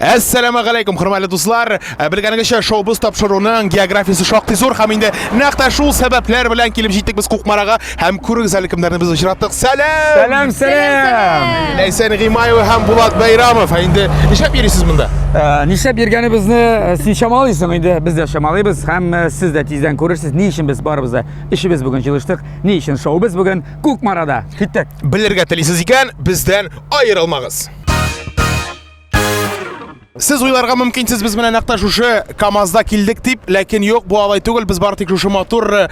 Әссәламәгаләйкүм, хөрмәтле дуслар. Ә, Белгәнегезчә, шоу-быз тапшыруның географиясе шактый зур һәм инде нәкъ тә шул сәбәпләр белән килеп җиттек без Кукмарага һәм күрегез әле кемнәрне без очраттык. Сәлам! Сәлам, сәлам! Ләйсән Гыймаева һәм Булат Бәйрамов. Ә инде нишләп йөрисез монда? Ә, Нишләп йөргәнебезне э, син чамалыйсың инде, без дә чамалыйбыз һәм э, сез дә тиздән күрерсез, ни өчен без барыбыз да өчебез бүген җыелыштык, ни өчен шоу-без бүген Кукмарада. Киттек. Белергә телисез икән, бездән аерылмагыз. Сез уйларга мөмкинсез, без менә нәкъ тә шушы КАМАЗда килдек дип, ләкин юк, бу алай түгел, без бары тик шушы матур э,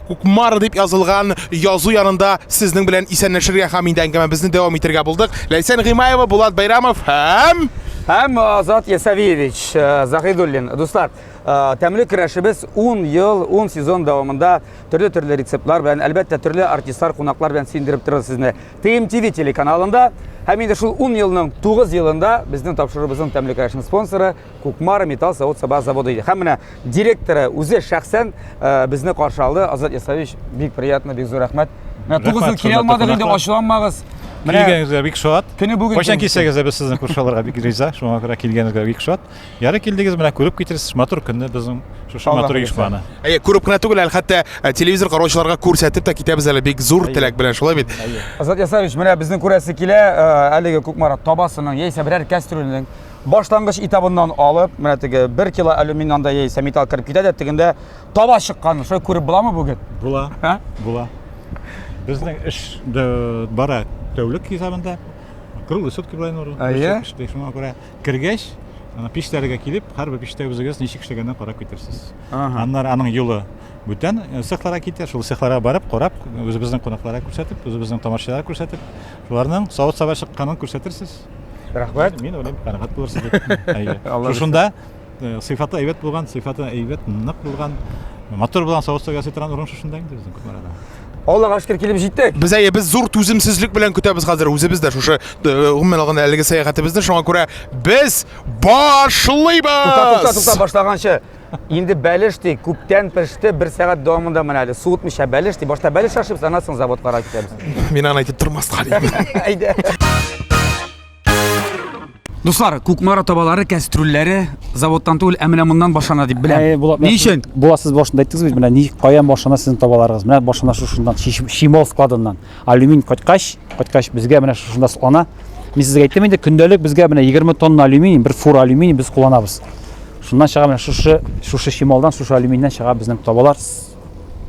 Кукмара дип язылган язу янында сезнең белән исәнләшергә һәм инде әңгәмәбезне дәвам итәргә булдык. Ләйсән Гыймаева, Булат Бәйрамов һәм Һәм Азат Ясавиевич э, Заһидуллин. Дуслар, э, тәмле көрәшебез 10 ел, 10 сезон дәвамында төрле-төрле рецептлар белән, әлбәттә, төрле артистлар, кунаклар белән сөендереп торыр сезне. TMTV телеканалында һәм инде шул 10 елның 9 елында безнең тапшыруыбызның тәмле көрәшнең спонсоры Кукмара металл савыт саба заводы иде. Һәм менә директоры үзе шәхсән э, безне каршы алды. Азат Ясавич, бик приятно, бик зур рәхмәт. Менә 9 ел килә алмадык инде, ачуланмагыз. Менә килгәнегезгә бик шат. Көне бүген. Кайчан килсәгез дә без сезне күрше алырга бик риза. Шуңа күрә килгәнегезгә бик шат. Ярый килдегез, менә күреп китерсез матур көнне безнең шушы матур оешманы. Әйе, күреп кенә түгел, әле хәтта э, телевизор караучыларга күрсәтеп тә китәбез әле бик зур теләк белән, шулай бит? Азат Ясарович, менә безнең күрәсе килә, э, әлеге Кукмара табасының яисә берәр кәстрүленең башлангыч этабыннан алып, менә теге 1 кило алюминий анда яисә металл кереп китә дә, тегендә таба чыккан. Шулай күреп буламы бүген? Була. Була. Безнең эш бара тәүлек хисабында. Круглый сутки белән Әйе. Шуңа күрә Кергәч, ана пичләргә килеп, һәрбер пиштә үзегез ничек эшләгәнен карап китерсез. Аннары аның юлы бүтән э, цехларга китә, шул цехларга барып, карап, үзебезнең кунакларга күрсәтеп, үзебезнең тамашачыларга күрсәтеп, шуларның савыт-саба чыкканын күрсәтерсез. Рәхмәт. Мин уйлыйм, канәгать булырсыз дип. Шушында э, сыйфаты әйбәт булган, сыйфаты әйбәт, нык булган, матур булган савыт-саба ясый торган урын шушында инде безнең Кукмарада. Аллага шөкер килеп җиттек. Без әйе, без зур түземсезлек белән көтәбез хәзер үзебез дә шушы э, гомумән алганда әлеге сәяхәтебезне. Шуңа күрә без башлыйбыз. Тукта, тукта, тукта, башлаганчы. Инде бәлеш ди, күптән пеште, бер сәгать дәвамында менә әле суытмыйча бәлеш ди. Башта бәлеш ашыйбыз, аннан соң заводка китәбез. Мин аны әйтеп тормаска дим. Әйдә. Дуслар, Кукмара табалары, кәстрүлләре заводтан түгел, ә менә моннан башлана дип беләм. Әй, Булат, Ни өчен? Булат, сез башында әйттегез бит, менә ни каян башлана сезнең табаларыгыз? Менә башлана шушыннан, чимал складыннан. Алюмин кайткач, кайткач безгә менә шушында саклана. Мин сезгә әйттем инде, көндәлек безгә менә 20 тонна алюминий, бер фура алюминий без кулланабыз. Шуннан чыга менә шушы, шушы чималдан, шушы алюминнән чыга безнең табалар,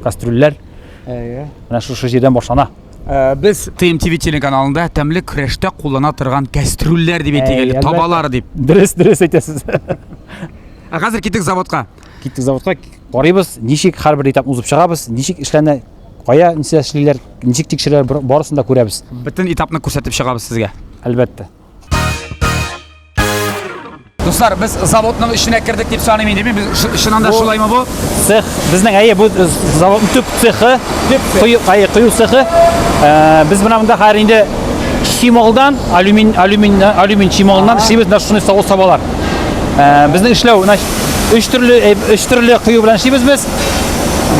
кастрюльләр. Әйе. Менә шушы җирдән башлана. Э, без TMTV телеканалында тәмле көрәштә куллана торган кәстрүлләр дип әйтик әле, табалар дип. Дөрес, дөрес әйтәсез. Ә хәзер киттек заводка. Киттек заводка, карыйбыз, ничек һәрбер этапны узып чыгабыз, ничек эшләнә, кая нәрсә эшлиләр, ничек тикшерәләр, барысын да күрәбез. Бөтен этапны күрсәтеп чыгабыз сезгә. Әлбәттә. Дуслар, без заводның эченә кердек дип саныйм инде. Мин чыннан да шулаймы бу? Цех, безнең әйе, бу заводның төп цехы, төп кою, әйе, кою цехы. Э, без менә монда хәзер инде чималдан, алюмин, алюмин, алюмин чималыннан эшлибез, менә шундый савыт сабалар. Э, безнең эшләү, менә өч төрле, э, өч төрле кою белән эшлибез без.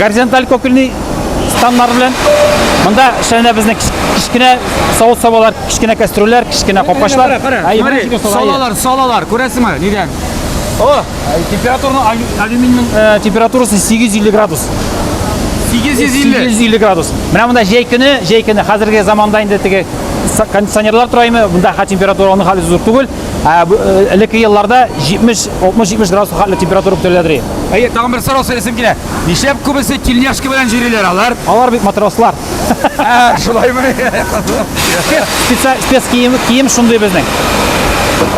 Горизонталь кокельный станнар белән. Монда эшләнә безнең кечкенә савыт-сабалар, Кечкенә кәстрүлләр, кечкенә капкачлар. Әй, салалар, салалар, күрәсеңме, нидән? О, температурны алюминның э, температурасы 850 градус. 850. 850 градус. Менә монда җәй көне, җәй көне хәзерге заманда инде теге кондиционерлар тора име, монда ха температура аның хәле зур түгел. Ә э, элекке елларда 70, 60-70 градус хәтле температура күтәрелә Әйе, тагын бер сорау сорыйсым килә. Нишләп күбесе тельняшка белән йөриләр алар? Алар бит матрослар. Ә, шулаймы? Специаль спец кием, кием шундый безнең.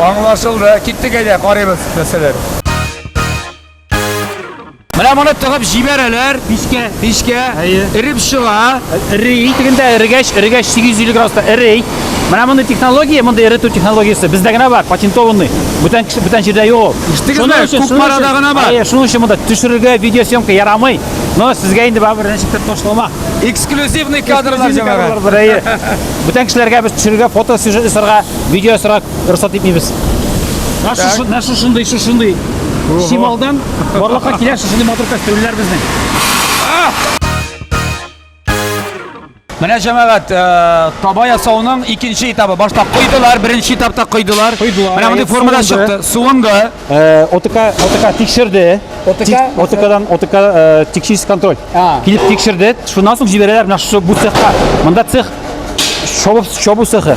Аңлашылды. Киттек әйдә, карыйбыз нәрсәләр. Менә моны тыгып җибәрәләр. Пичкә. Пичкә. Әйе. Эреп чыга. Эри, тегендә эрегәч, эрегәч 850 градуста эри. Менә мондый технология, мондый эретү технологиясе бездә генә бар, патентованный. Бүтән кеше, бүтән җирдә юк ул. Ишеттегезме? Кукмарада гына бар. Әйе, шуның өчен монда төшерергә видеосъемка ярамый. Но сезгә инде барыбер ничектер ташлама. Эксклюзивный кадрлар җәмәгать. Әйе. Бүтән кешеләргә без төшерергә, фото сюжет ясарга, видео ясарга рөхсәт итмибез. Менә шушындый, шушындый чималдан барлыкка килә шушындый матур кастрюльләр безнең. Менә җәмәгать, э, таба ясауның икенче этабы. Башта койдылар, беренче этапта койдылар. Койдылар, Менә мондый әйе, формада суынды. чыкты. Суынды. Э, ОТК, ОТК тикшерде. ОТК? ОТКдан ОТК э, тикшерү контроль. А. Килеп тикшерде. Шуннан соң җибәрәләр менә шушы бу цехка. Монда цех чабып чабу цехы.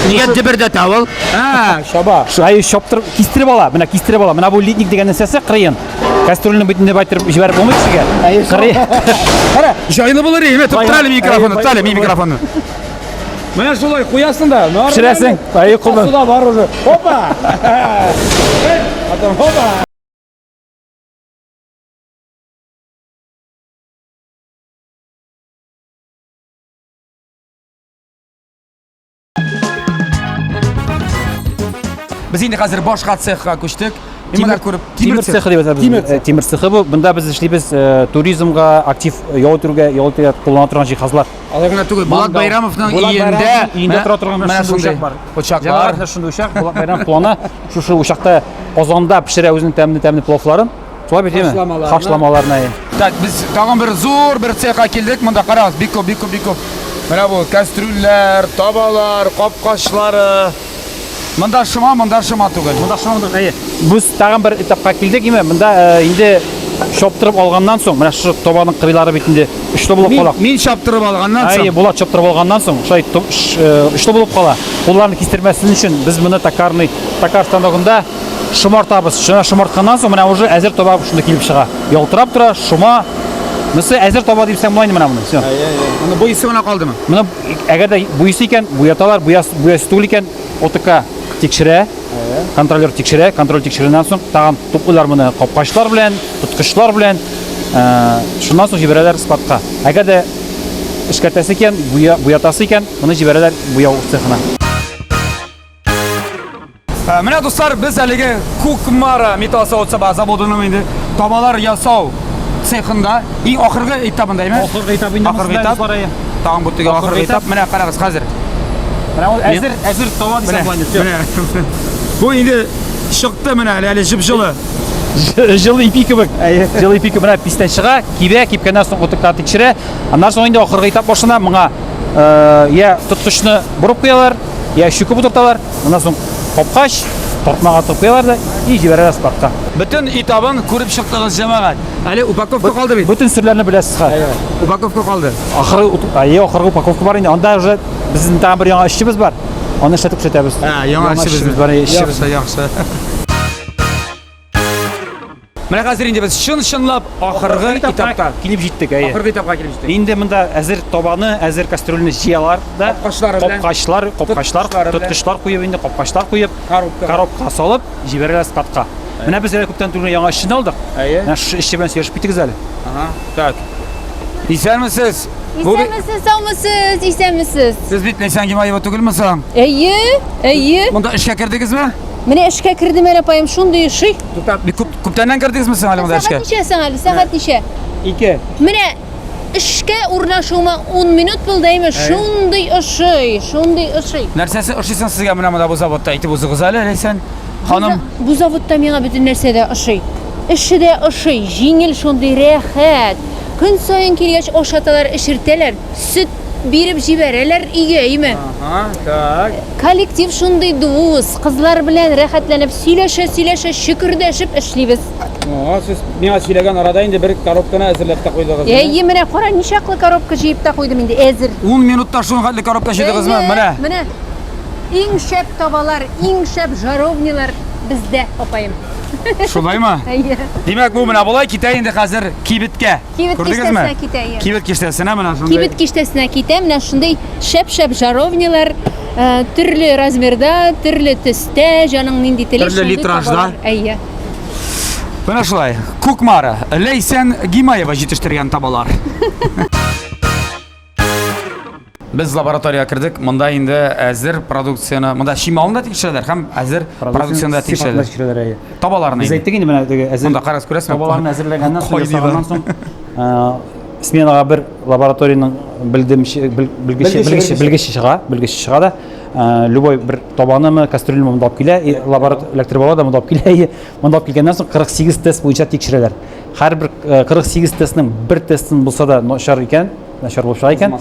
Нигә дөбердәтә ул? А, чаба. Шулай чаптырып кистереп ала. Менә кистереп ала. Менә бу литник дигән нәрсәсе кырыен. Кастрюльне бит инде байтырып җибәреп булмый кешегә. Кырый. Кара, җайлы булыр иде. Тот әле микрофонны, тот әле микрофонны. Менә шулай куясың да. Пешерәсең. Әйе, кулдан. Суда бар уже. Опа! Потом опа! Без инде хәзер башка цехка күчтек. Мин монда күреп Тимер цехы дип атабыз. Тимер Э, Тимер цехы бу. Монда без эшлибез э, туризмга актив ял итүгә, ял итүгә куллана торган җиһазлар. Алай гына түгел, Булат Мангал. Байрамовның Булат өендә Байрамовның өендә тора торган менә шундый шундый учак бар. Учак Җәмәгать, бар. менә шундый учак Булат Байрамов куллана. Шушы учакта казанда пешерә үзенең тәмле-тәмле пловларын. Шулай бит, әйеме? Хашламаларны. Хашламаларны. әйе. Так, без тагын бер зур бер цехка килдек. Монда карагыз, бик күп, бик күп, бик күп. Менә бу кастрюльләр, табалар, капкачлары. Монда шома, монда шома түгел. Монда шома, монда әйе. Без тагын бер этапка килдек, име? Монда э, инде чаптырып алганнан соң, менә шушы табаның кырыйлары бит инде очлы булып кала. Мин, мин чаптырып алганнан Әйе, соң. Булат чаптырып алганнан соң, шулай э, очлы булып кала. Кулларны кистермәсен өчен без моны токарный, токар станогында шомартабыз. Шуны шомартканнан соң менә уже әзер таба шунда килеп чыга. Ялтырап тора, шома. Монысы әзер таба дип була инде менә моны. Всё. Моны буйсы гына калдымы? Моны әгәр дә буйсы икән, буяталар, буясы, буясы түгел икән, ОТК тикшерә, контролер тикшерә, контроль тикшергәннән соң тагын туплыйлар моны капкачлар белән, тоткычлар белән, шуннан соң җибәрәләр складка. Әгәр дә эшкәртәсе икән, буя, буятасы икән, моны җибәрәләр буяу цехына. Ә, Менә дуслар, без әлеге Кукмара металл савыт-саба заводының инде табалар ясау цехында иң ахыргы этабында, әйме? Ахыргы этап инде Ахыргы этап. Тагын бу теге Ахыргы ахыргы этап. Менә карагыз хәзер. Менә ул әзер, әзер таба дисәм була инде. Менә. Бу инде чыкты менә әле, әле җып-җылы. Җылы ипи кебек. Җылы ипи кебек менә пистән чыга, кибә, кипкәннән соң утыкта тикшерә. Аннан соң инде ахыргы этап башлана. Моңа я тоткычны борып куялар, я чүкеп утырталар. Моннан соң капкач, тартмага тыгып куялар да и җибәрәләр складка. Бөтен этабын күреп чыктыгыз, җәмәгать. Әле упаковка калды бит. Бөтен серләрне беләсез хәзер. Упаковка калды. Ахыргы әйе, ахыргы упаковка бар инде. Анда уже безнең тагын бер яңа эшчебез бар. Аны эшләтеп күрсәтәбез. Ә, яңа эшчебез бар, эшчебез. Яхшы, яхшы. Менә хәзер инде без чын-чынлап ахыргы этапта килеп җиттек, әйе. Ахыргы этапка килеп җиттек. Инде монда әзер табаны, әзер кастрюльне җыялар да. Капкачлары белән. Капкачлар, капкачлар, тоткычлар куеп инде, капкачлар куеп, коробка. Коробка салып җибәрәләр складка. Менә без әле күптән түгел яңа эшчене алдык. Әйе. Менә шушы эшче белән сөйләшеп китегез әле. Ага. Так. Исәнмесез. Исәнмесез, саумысыз, исәнмесез. Сез бит Ләйсән Гимаева түгелме соң? Әйе, әйе. Монда эшкә кердегезме? Менә эшкә кердем әле, апаем, шундый ошый. Туктап, бик күп күптәннән кердегезме соң әле монда эшкә? Сәгать ничә соң әле? Сәгать ничә? 2. Менә эшкә урнашуыма 10 минут булды, әйме, шундый ошый, шундый ошый. Нәрсәсе ошый соң сезгә менә монда бу заводта? Әйтеп узыгыз әле, Ләйсән ханым. Бу заводта миңа бөтен нәрсә дә ошый. Эше дә ошый, җиңел шундый, рәхәт. Көн саен килгәч ашаталар, эчертәләр, сөт биреп җибәрәләр өйгә, әйме? Ага, так. Коллектив шундый дус, кызлар белән рәхәтләнеп сөйләшә-сөйләшә, чөкердәшеп эшлибез. Ага, сез миңа сөйләгән арада инде бер коробканы әзерләп тә куйдыгыз. Әйе, менә кара, ничаклы коробка җыеп та куйдым инде, әзер. 10 минутта шуның хәтле коробка җыйдыгызмы? Менә. Менә. Иң шәп табалар, иң шәп жаровнялар бездә, апаем. Шулаймы? Әйе. Димәк, бу менә болай китә инде хәзер кибеткә. Кибет Күрдегезме? киштәсенә китә, әйе. Кибет киштәсенә менә шундый. Кибет киштәсенә китә, менә шундый шәп-шәп жаровнялар, э, төрле размерда, төрле төстә, җаның нинди тели, Төрле шундый литражда. табалар. Әйе. Менә шулай. Кукмара, Ләйсән Гимаева җитештергән табалар. Без лабораториягә кердек. Монда инде әзер продукцияне, монда чималны да тикшерәләр һәм әзер продукцияне дә тикшерәләр. Тикшерәләр, әйе. Табаларны. Без әйттек инде менә теге әзер. Монда карагыз, күрәсезме? Табаларны әзерләгәннән соң, Кайныйлар. ясаганнан соң, э, сменага бер лабораториянең белдемче, белгече, белгече, белгече чыга, белгече чыга да, э, любой бер табанымы, кастрюльме монда алып килә, и лаборат эләктереп ала да монда алып килә, и монда алып килгәннән соң 48 тест буенча тикшерәләр. Һәрбер 48 тестның бер тестын булса да начар икән, начар булып чыга икән,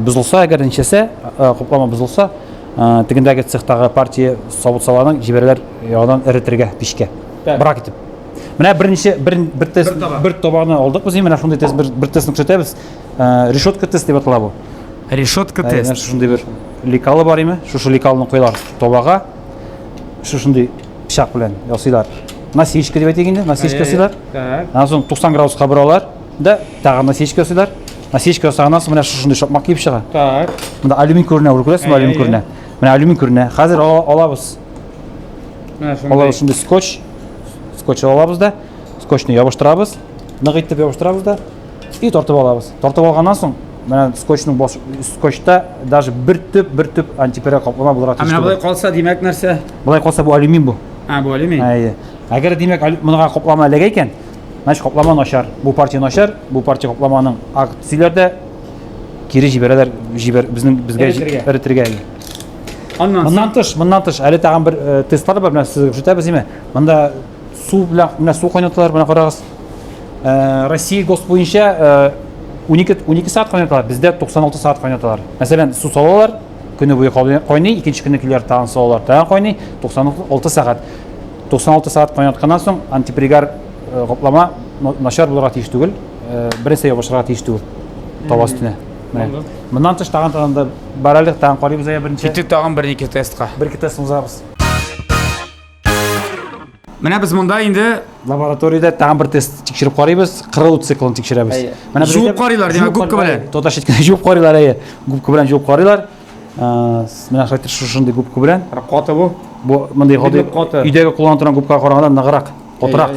бозылса, әгәр ничәсә, каплама бозылса, тегендәге цехтагы партия савыт-сабаны җибәрәләр яңадан эретергә пичкә. Брак итеп. Менә берничә бер бер тест бер табаны алдык без, менә шундый тест бер, бер тестны күрсәтәбез. Решетка тест дип атала бу. Решетка тест. Менә шундый бер лекалы бар име? Шушы лекалны куялар табага. Шушындый пычак белән ясыйлар. Насечка дип әйтик инде, насечка ясыйлар. Аннан соң 90 градуска боралар да тагын насечка ясыйлар. Насечка ясаганнан соң менә шушындый шакмак килеп чыга. Так. Монда алюмин күренә, ул күрәсезме, алюмин күренә. Менә алюмин күренә. Хәзер алабыз. Менә шундый. Алабыз шундый скотч. Скотч алабыз да, скотчны ябыштырабыз. Нык итеп ябыштырабыз да и тартып алабыз. Тартып алганнан соң менә скотчның баш скотчта даже бер төп, бер төп антипирен каплама булырга Ә тиеш. менә болай калса, димәк нәрсә? Болай калса бу алюмин бу. А, бу алюмин. Әйе. Әгәр димәк монага каплама эләгә икән, значит каплама начар. Бу партия начар, бу партия капламаның акт төзиләр дә кире җибәрәләр, җибәр безнең безгә Эретергә. эретергә. Аннан Моннан тыш, моннан тыш әле тагын бер э, тестлар бар, менә сезгә күрсәтәбез име. Монда су белән менә су кайнаталар, менә карагыз. Э, Россия ГОСТ буенча 12 э, 12 сәгать кайнаталар, бездә 96 сәгать кайнаталар. Мәсәлән, су салалар, көне буе кайный, икенче көнне киләр тагын салалар, тагын кайный, 96 сәгать. 96 сәгать кайнатканнан соң антипригар э, каплама начар булырга тиеш түгел, беренче ябышырга тиеш түгел таба өстенә. Менә. Моннан тыш тагын тагын да бар әле, тагын карыйбыз әле берничә. Киттек тагын бер-ике тестка. Бер-ике тест узабыз. Менә без монда инде лабораториядә тагын бер тест тикшереп карыйбыз, кырылу циклын тикшерәбез. Менә жуып карыйлар, димәк, губка белән. Тоташ иткән жуып карыйлар, әйе. Губка белән жуып карыйлар. Менә шулай шушындый губка белән. Каты бу. Бу мондый гади өйдәге куллана торган губкага караганда ныграк, катырак.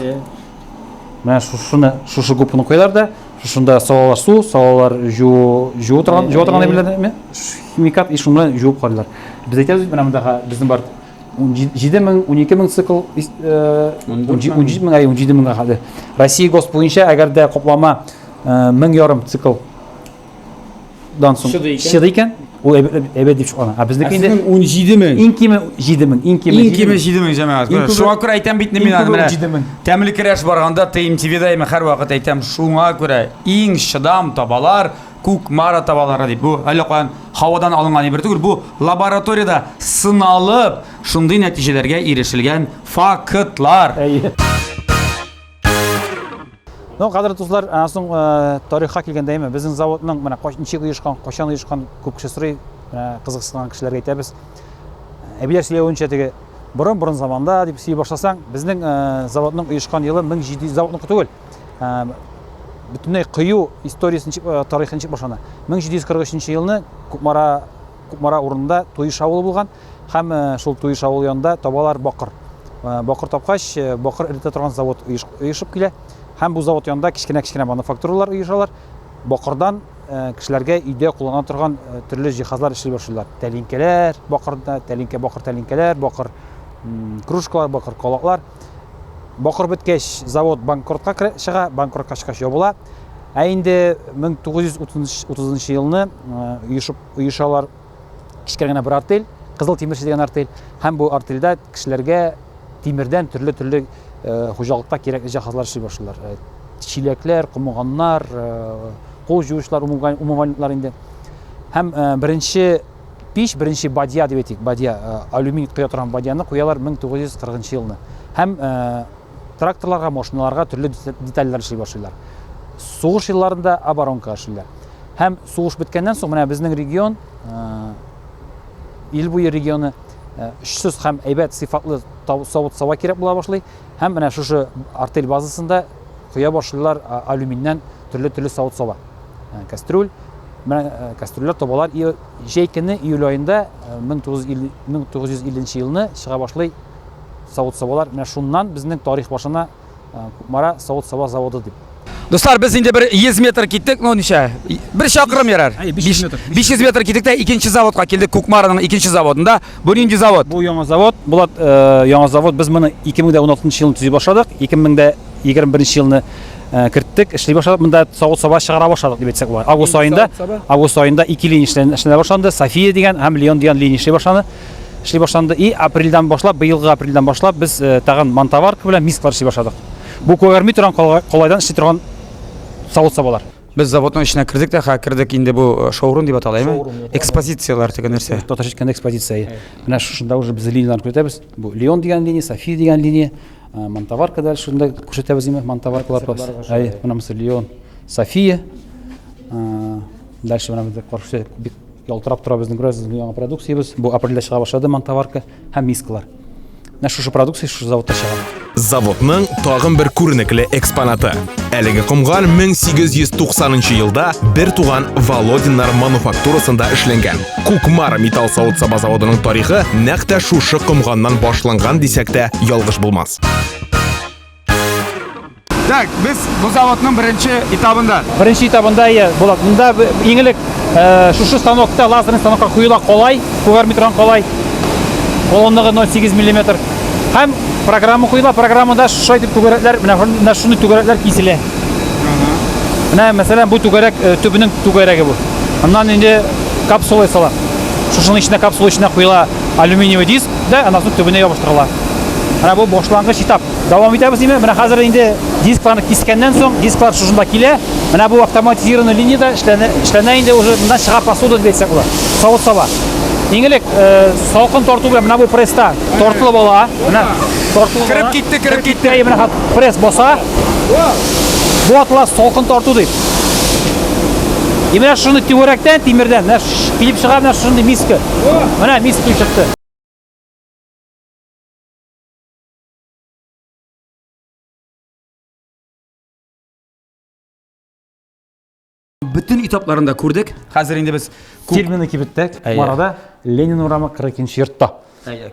Менә шушыны, шушы губканы куялар да, шушында салалар су, салалар жуу, жуу торган, жуа торган әйберләрне, химикат и шуны белән жуып карыйлар. Без әйтәбез бит, менә монда безнең бар 7 мең, 12 мең цикл, 17 мең, әй, 17 меңгә хәтле. Россия ГОСТ буенча, әгәр дә каплама мең ярым цикл дан соң чыды икән, ул әйбәт дип чыгана. Ә безнеке инде 17 мең. Иң киме 7 мең, иң киме Иң киме 7 мең җәмәгать. Шуңа күрә әйтәм бит мин аны менә. Тәмле көрәш барганда ТМТВда мин һәрвакыт әйтәм, шуңа күрә иң чыдам табалар Кукмара табалары дип. Бу әллә каян һавадан алынган әйбер түгел, бу лабораториядә сыналып, шундый нәтиҗәләргә ирешелгән фактлар. Әйе. Ну, кадерле дуслар, аннан соң э, тарихка килгәндә әйме, безнең заводның менә ничек оешкан, кайчан оешкан, күп кеше сорый, менә кызыксынган кешеләргә әйтәбез. Әбиләр сөйләвенчә теге борын-борын заманда дип сөйли башласаң, безнең э, заводның оешкан елы 1700 заводныкы түгел. Э, бөтенләй кою историясе ничек, тарихы ничек башлана? 1743 елны Кукмара Кукмара урынында Туеш авылы булган һәм шул Туеш авылы янында табалар бакыр. Бакыр тапкач, бакыр эретә торган завод оешып килә. Һәм бу завод янында кечкенә-кечкенә мануфактуралар оешалар. Бакырдан кешеләргә өйдә куллана торган төрле җиһазлар эшли башлыйлар. Тәлинкәләр, бакырда, тәлинкә, бакыр тәлинкәләр, бакыр кружкалар, бакыр калаклар. Бакыр беткәч, завод банкротка чыга, банкротка чыккач ябыла. Ә инде 1930 елны оешып оешалар кечкенә генә бер артель, Кызыл тимерче дигән артель. Һәм бу артельдә кешеләргә тимердән төрле-төрле э, хуҗалыкта кирәкле җиһазлар эшли башлыйлар. Э, чиләкләр, комганнар, э, кул җуучылар, умывальниклар инде. Һәм беренче пич, беренче бадья дип әйтик, бадья, алюминий коя торган бадьяны куялар 1940 елны. Һәм тракторларга, машиналарга төрле детальләр эшли башлыйлар. Сугыш елларында оборонка эшлиләр. Һәм сугыш беткәннән соң менә безнең регион, ил буе регионы очсыз һәм әйбәт сыйфатлы савыт-саба кирәк була башлый. Һәм менә шушы артель базасында коя башлыйлар алюминнән төрле-төрле савыт-саба. Кастрюль, менә кастрюльләр табалар. Җәй көне июль аенда 1950 елны чыга башлый савыт-сабалар. Менә шуннан безнең тарих башына Кукмара савыт-саба заводы дип. Дуслар, без инде бер 100 метр киттек, ну ничә? Бер чакрым ярар. 500 метр. 500 метр киттек тә икенче заводка килдек, Кукмараның икенче заводында. Бу нинди завод? Бу яңа завод. Булат, э, яңа завод. Без моны 2016 елны төзи башладык. 2021 елны э, керттек, эшли башладык. Монда савыт-саба чыгара башладык дип әйтсәк була. Август аенда, август аенда ике линия эшләнә башланды. София дигән һәм Леон дигән линия эшли башланды. Эшли башланды. И апрельдән башлап, быелгы апрельдән башлап без э, тагын мантоварка белән мисклар эшли башладык. Бу күгәрми торган калайдан эшли торган савыт-сабалар. Без заводның эченә кердек тә, хә кердек инде бу шоурум дип атала, әйме? Экспозицияләр дигән нәрсә. Татарча әйткәндә экспозиция. Менә шушында уже без линияләрне күрсәтәбез. Бу Леон дигән линия, София дигән линия, Монтоварка дальше шунда күрсәтәбез инде Монтоваркалар. Әйе, менә монысы Леон, София. Дальше менә бездә каршы бик ялтырап тора безнең күрәсез, яңа продукциябез. Бу апрельдә чыга башлады Монтоварка һәм мискалар. Менә шушы продукция шушы заводта чыга. Заводның тагын бер күренекле экспонаты. Әлеге комган 1890 елда бер туган Володиннар мануфактурасында эшләнгән. Кукмара металл савыт-саба заводының тарихы нәкъ тә шушы комганнан башланган дисәк тә ялгыш булмас. Так, без бу заводның беренче этабында. Беренче этабында иә, була. Монда иң элек э, шушы станокта лазерный станокка куела калай, күгәрми торган калай. Калынлыгы 0,8 мм. Һәм программа куела, программада шулай итеп түгәрәкләр, менә менә шундый түгәрәкләр киселә. Менә мәсәлән бу түгәрәк э, төбенең түгәрәге бу. Аннан инде капсула ясала. Шушының эченә капсула эченә куела алюминиевый диск да, аннан соң төбенә ябыштырыла. Менә бу башлангыч этап. Дәвам итәбез инде. Менә хәзер инде дискларны кискәннән соң, дисклар шушында килә. Менә бу автоматизированный линиядә эшләнә, эшләнә инде уже моннан чыга посуда дип әйтсәк була. Савыт-саба. Иң элек э, салкын тарту белән менә бу пресста тартылып ала. Менә тартылып Кереп китте, кереп китте. Әйе, менә пресс баса. Бу атла салкын тарту дип. И менә шуны түгәрәктән, тимердән, менә килеп чыга менә шундый миска. Менә миска чыкты. Бөтен этапларын да күрдек. Хәзер инде без Күк... Фирменный кибеттә, Кукмарада, Ленин урамы 42 йортта.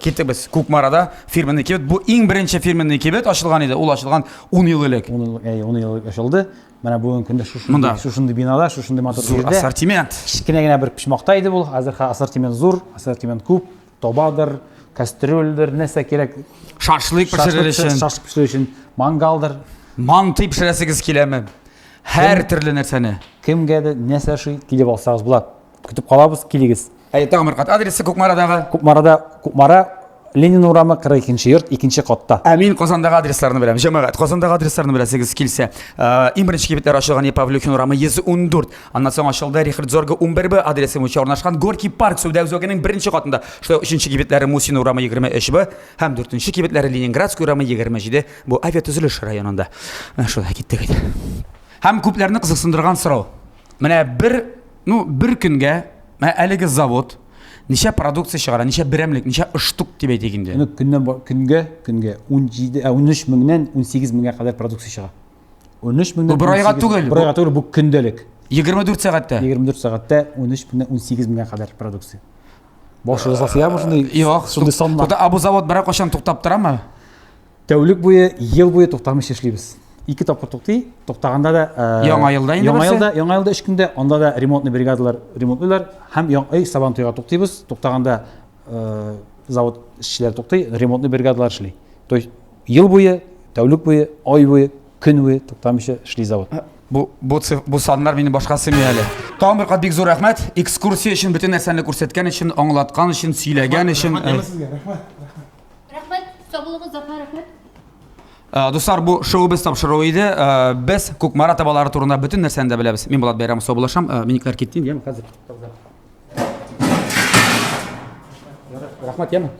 Киттек без Кукмарада фирменный кибет. Бу иң беренче фирменный кибет ачылган иде. Ул ачылган 10 ел элек. 10 ел, әйе, 10 ел элек ачылды. Менә бүгенге көндә шушындый, шушындый бинада, шушындый матур җирдә. Зур ассортимент. Кечкенә генә бер почмакта иде бу. Хәзер ассортимент зур, ассортимент күп. Табадыр, кастрюльдер, нәрсә кирәк. Шашлык пешерер өчен. Шашлык пешерер өчен мангалдыр. Мантый пешерәсегез киләме? Һәр төрле нәрсәне. Кемгә дә нәрсә ошый, килеп алсагыз була. Көтеп калабыз, килегез. Әйе, тагын бер кат адресы Кукмарадагы. Кукмарада, Кукмара, Ленин урамы 42 йорт, икенче катта. Ә мин Казандагы адресларны беләм. Җәмәгать, Казандагы адресларны беләсегез килсә, э, иң беренче кибетләр ачылган Павлюхин урамы 114. Аннан соң ачылды Рихард Зорга 11Б адресы буенча урнашкан Горький парк сәүдә үзәгенең беренче катында. Шулай ук өченче кибетләре Мусин урамы 23Б һәм дүртенче кибетләре Ленинградский урамы 27 бу авиатөзелеш районында. Менә шулай киттек инде. Һәм күпләрне кызыксындырган сорау. Менә бер, ну, бер көнгә менә әлеге завод ничә продукция чыгара, ничә берәмлек, ничә штук дип әйтик инде. Ну, көннән көнгә, көнгә 17, 13 меңнән 18 меңгә кадәр продукция чыга. 13 меңнән Бу бер айга түгел. Бер айга түгел, бу көндәлек. 24 сәгатьтә. 24 сәгатьтә 13 меңнән 18 меңгә кадәр продукция. Башыгызга сыямы шундый? Юк, шундый саннар. Тукта, а бу завод берәр кайчан туктап торамы? Тәүлек буе, ел буе туктамыйча эшлибез. Ике тапкыр туктый, туктаганда да э, Яңа елда инде Яңа елда, яңа елда 3 көндә, анда да ремонтный бригадалар ремонтлыйлар һәм яңа Сабантуйга туктыйбыз. Туктаганда э, завод эшчеләре туктый, ремонтный бригадалар эшли. То есть Ел буе, тәүлек буе, ай буе, көн буе туктамыйча эшли завод. Бу, бу, циф, бу саннар мине башка сыймый әле. Тагын бер кат бик зур рәхмәт. Экскурсия өчен, бөтен нәрсәне күрсәткән өчен, аңлаткан өчен, сөйләгән өчен. Рәхмәт сезгә, рәхмәт. Рәхмәт, сау булыгыз, Зафар, рәхмәт. Э, дуслар, бу шоу без тапшыруы иде. Э, без Кукмара табалары турында бөтен нәрсәне дә беләбез. Мин Булат Бәйрәмов саубуллашам. Э, минекләр китте инде, яме хәзер. Рәхмәт, яме.